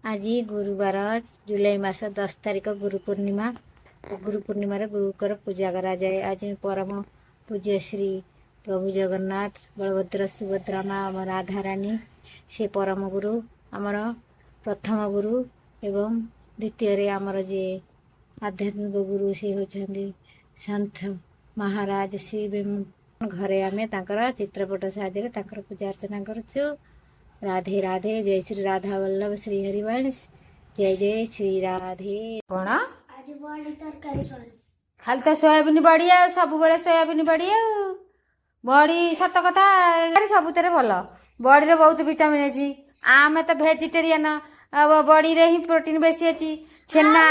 ଆଜି ଗୁରୁବାର, ଜୁଲାଇ ମାସ 10 ତାରିଖ, ଗୁରୁ ପୂର୍ଣ୍ଣିମା। ଗୁରୁ ପୂର୍ଣ୍ଣିମାରେ ଗୁରୁଙ୍କର ପୂଜା କରାଯାଏ। ଆଜି ପରମ ପୂଜ୍ୟ ଶ୍ରୀ ପ୍ରଭୁ ଜଗନ୍ନାଥ, ବଳଭଦ୍ର, ସୁଭଦ୍ରା ମା, ଆମ ରାଧାରାଣୀ, ସେ ପରମ ଗୁରୁ, ଆମର ପ୍ରଥମ ଗୁରୁ ଏବଂ ଦ୍ୱିତୀୟରେ ଆମର ଯିଏ ଆଧ୍ୟାତ୍ମିକ ଗୁରୁ ସେ ହେଉଛନ୍ତି ସନ୍ଥ ମହାରାଜ ଶ୍ରୀ। ଘରେ ଆମେ ତାଙ୍କର ଚିତ୍ରପଟ ସାହାଯ୍ୟରେ ତାଙ୍କର ପୂଜା ଅର୍ଚ୍ଚନା କରୁଛୁ। ରାଧେ ରାଧେ, ଜୟ ଶ୍ରୀ ରାଧା ବଲ୍ଲଭ ଶ୍ରୀ ହରିବଂଶ, ଜୟ ଜୟ ଶ୍ରୀ ରାଧେ। କଣ? ଆଜି ବଡ଼ି ତରକାରୀ କର। ଖାଲି ତ ସୋୟାବିନ ବଡ଼ି ଆଉ ସବୁବେଳେ ସୋୟାବିନ ବଡ଼ି ଆଉ ବଡ଼ି। ସତ କଥା, ସବୁଥିରେ ଭଲ। ବଡ଼ିରେ ବହୁତ ଭିଟାମିନ୍ ଅଛି। ଆମେ ତ ଭେଜିଟେରିଆନ, ଆଉ ବଡ଼ିରେ ହିଁ ପ୍ରୋଟିନ୍ ବେଶୀ ଅଛି। ଛେନା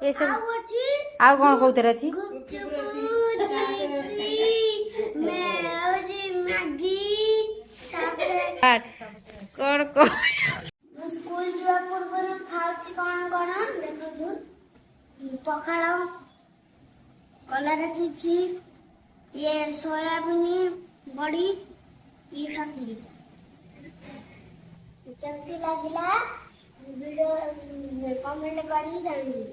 ଏସବୁ। ଆଉ ଅଛି। ଆଉ କଣ କୋଉଥିରେ ଅଛି? ଗୁପଚୁପ, ଚିପ୍ସ, ହଉଛି ମ୍ୟାଗି, ତାପରେ କଣ କଣ? ମୁଁ ସ୍କୁଲ ଯିବା ପୂର୍ବରୁ ଖାଉଛି କଣ କଣ ଦେଖନ୍ତୁ। ପଖାଳ, କଲରା ଚିପ୍ସ, ଇଏ ସୋୟାବିନ ବଡ଼ି, ଇଏ କାକୁଡ଼ି। କେମିତି ଲାଗିଲା ଭିଡ଼ିଓ କମେଣ୍ଟ କରି ଜଣାଇବେ।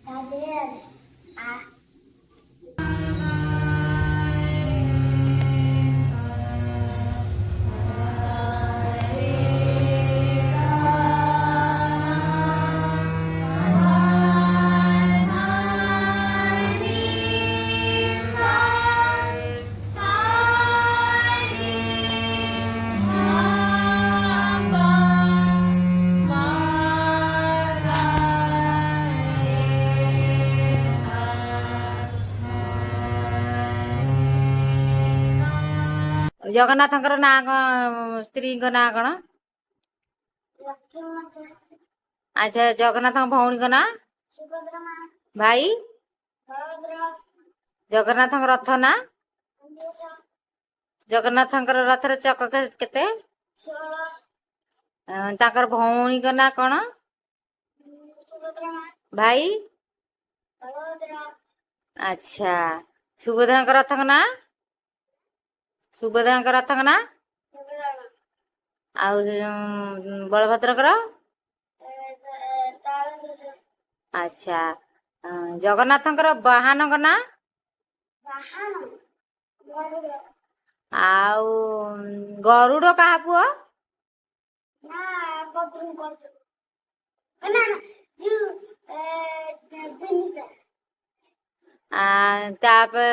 ରାଧେ ରାଧେ। ଆ ଜଗନ୍ନାଥଙ୍କର ନାଁ କଣ? ସ୍ତ୍ରୀଙ୍କ ନାଁ କଣ? ଲକ୍ଷ୍ମୀ ମାତା। ଆଚ୍ଛା, ଜଗନ୍ନାଥଙ୍କ ଭଉଣୀଙ୍କ ନାଁ? ସୁଭଦ୍ରା ମା। ଭାଇ? ବଳଭଦ୍ର। ଜଗନ୍ନାଥଙ୍କ ରଥ ନାଁ? ନନ୍ଦିଘୋଷ। ଜଗନ୍ନାଥଙ୍କର ରଥରେ ଚକ କେତେ? 16। ତାଙ୍କର ଭଉଣୀଙ୍କ ନାଁ କଣ? ସୁଭଦ୍ରା ମା। ଭାଇ? ବଳଭଦ୍ର। ଆଚ୍ଛା, ସୁଭଦ୍ରାଙ୍କ ରଥଙ୍କ ନାଁ? ସୁଭଦ୍ରାଙ୍କ ରଥଙ୍କ ନାଁ? ଦେବଦଳନ। ଆଉ ବଳଭଦ୍ରଙ୍କର? ତାଳଧ୍ୱଜ। ଆଚ୍ଛା, ଜଗନ୍ନାଥଙ୍କର ବାହାନଙ୍କ ନାଁ? ବାହାନ ଗରୁଡ଼। ଆଉ ଗରୁଡ଼ କାହା ପୁଅ? ନା, କଦ୍ରୁ କଦ୍ରୁ, ନା ନା, ଯୋଉ ବିନିତା। ତାପରେ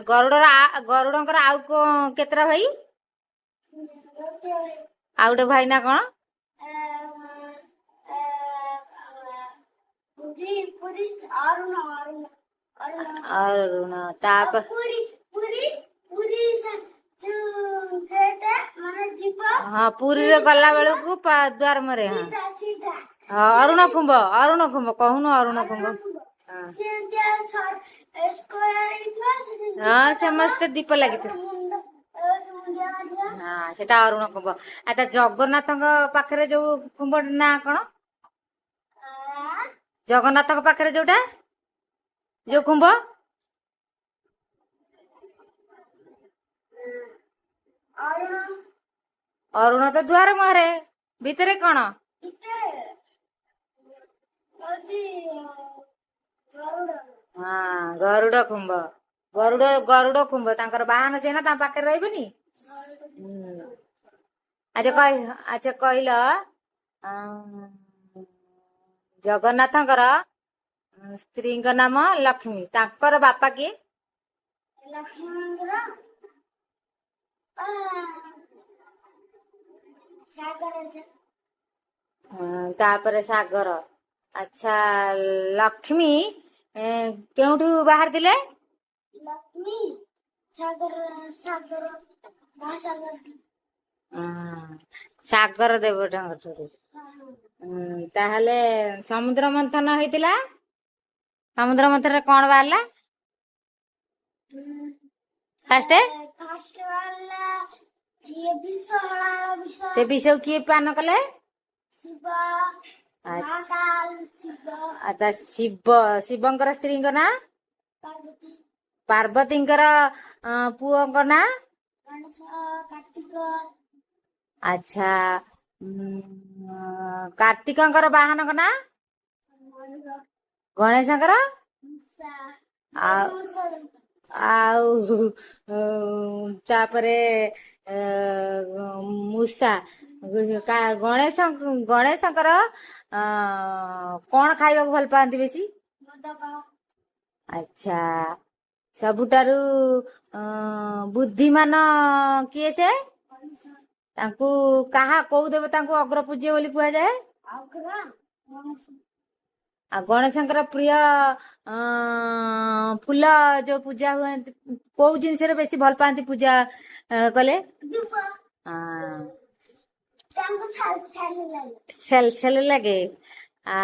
ଗରୁଡ଼ର ଗରୁଡ଼ଙ୍କର ଆଉ କଣ କେତେଟା ଭାଇ? ଗୋଟେ ଭାଇ। ଆଉ ଗୋଟେ ଭାଇ ନା କଣ? ପୁରୀ ପୁରୀ ଅରୁଣ ଅରୁଣ ଅରୁଣ। ଅରୁଣ। ଆଉ ତାପରେ ପୁରୀ ପୁରୀ ପୁରୀ ଯୋଉ ଗେଟ ମାନେ ଯିବ। ହଁ, ପୁରୀରେ ଗଲା ବେଳକୁ ଦ୍ୱାର ମୁହଁରେ, ହଁ। ସିଧା ସିଧା। ହଁ, ଅରୁଣ କୁମ୍ଭ, ଅରୁଣ କୁମ୍ଭ କହୁନୁ, ଅରୁଣ କୁମ୍ଭ। ହଁ। ସେମିତିଆ ସ୍କୋୟାର ହେଇଥିବ ସେଠି। ହଁ, ସମସ୍ତେ ଦୀପ ଲାଗିଥିବ। ମୁଣ୍ଡ ମୁଣ୍ଡିଆ ମାରିବ। ହଁ, ସେଟା ଅରୁଣ କୁମ୍ଭ। ଆଚ୍ଛା, ଜଗନ୍ନାଥଙ୍କ ପାଖରେ ଯୋଉ କୁମ୍ଭ ନାଁ କଣ? ଜଗନ୍ନାଥଙ୍କ ପାଖରେ ଯୋଉଟା, ଯୋଉ କୁମ୍ଭ? ଅରୁଣ। ଅରୁଣ ତ ଦୁଆର ମୁହଁରେ, ଭିତରେ କଣ? ଭିତରେ ହଉଛି ଗରୁଡ଼। ହଁ, ଗରୁଡ କୁମ୍ଭ, ଗରୁଡ ଗରୁଡ କୁମ୍ଭ। ତାଙ୍କର ବାହାନ ସେ ନା ତାଙ୍କ ପାଖରେ ରହିବେନି। ହୁଁ। ଆଚ୍ଛା କହିଲ, ଜଗନ୍ନାଥଙ୍କର ସ୍ତ୍ରୀଙ୍କ ନାମ ଲକ୍ଷ୍ମୀ, ତାଙ୍କର ବାପା କିଏ? ଲକ୍ଷ୍ମଣଙ୍କର ସାଗର। ତାପରେ ସାଗର। ଆଚ୍ଛା, ଲକ୍ଷ୍ମୀ କେଉଁଠୁ ବାହାରିଥିଲେ? ଲକ୍ଷ୍ମୀ ସାଗର ସାଗର ମହାସାଗର। ସାଗର ଦେବତାଙ୍କ ଠାରୁ। ତାହେଲେ ସମୁଦ୍ର ମନ୍ଥନ ହେଇଥିଲା, ସମୁଦ୍ର ମନ୍ଥନରେ କଣ ବାହାରିଲା ଫାଷ୍ଟ? ଫାଷ୍ଟ ବାହାରିଲା ଇଏ ବିଷ, ହଳାହଳ ବିଷ। ସେ ବିଷକୁ କିଏ ପାନ କଲେ? ଶିବ। ଆଚ୍ଛା। ମହାକାଲ ଶିବ। ଆଚ୍ଛା, ଶିବ, ଶିବଙ୍କର ସ୍ତ୍ରୀଙ୍କ ନାଁ? ପାର୍ବତୀ। ପାର୍ବତୀଙ୍କର ପୁଅଙ୍କ ନାଁ? ଗଣେଶ, କାର୍ତ୍ତିକ। ଆଚ୍ଛା। କାର୍ତ୍ତିକଙ୍କର ବାହନଙ୍କ ନାଁ? ମୟୂର। ଗଣେଶଙ୍କର? ମୂଷା। ଆଉ ମୂଷା। ଆଉ ତାପରେ ମୂଷା। ଗଣେଶ, ଗଣେଶଙ୍କର କଣ ଖାଇବାକୁ ଭଲ ପାଆନ୍ତି ବେଶୀ? ମୋଦକ। ଆଚ୍ଛା, ସବୁଠାରୁ ବୁଦ୍ଧିମାନ କିଏ ସେ? ଗଣେଶ। ତାଙ୍କୁ କାହା କୋଉ ଦେବତାଙ୍କୁ ଅଗ୍ରପୂଜ୍ୟ ବୋଲି କୁହାଯାଏ? ଅଗ୍ର ଗଣେଶ। ଆଉ ଗଣେଶଙ୍କର ପ୍ରିୟ ଫୁଲ ଯୋଉ ପୂଜା ହୁଅନ୍ତି, କୋଉ ଜିନିଷରେ ବେଶୀ ଭଲ ପାଆନ୍ତି ପୂଜା କଲେ? ଧୂପ। ତାଙ୍କୁ ଛାଲ ଛାଲ ଲାଗେ। ସେଲ ସେଲ ଲାଗେ ଆ।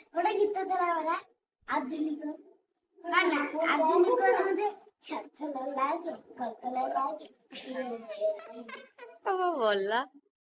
ଗୋଟେ ଗୀତ ଥିଲା ପରା, ଆଧୁନିକ ନା ନା ଆଧୁନିକ ନୁହେଁ, ଛାଲ ଛାଲ ଲାଗେ, କଲ କଲ ଲାଗେ। ଭଲ।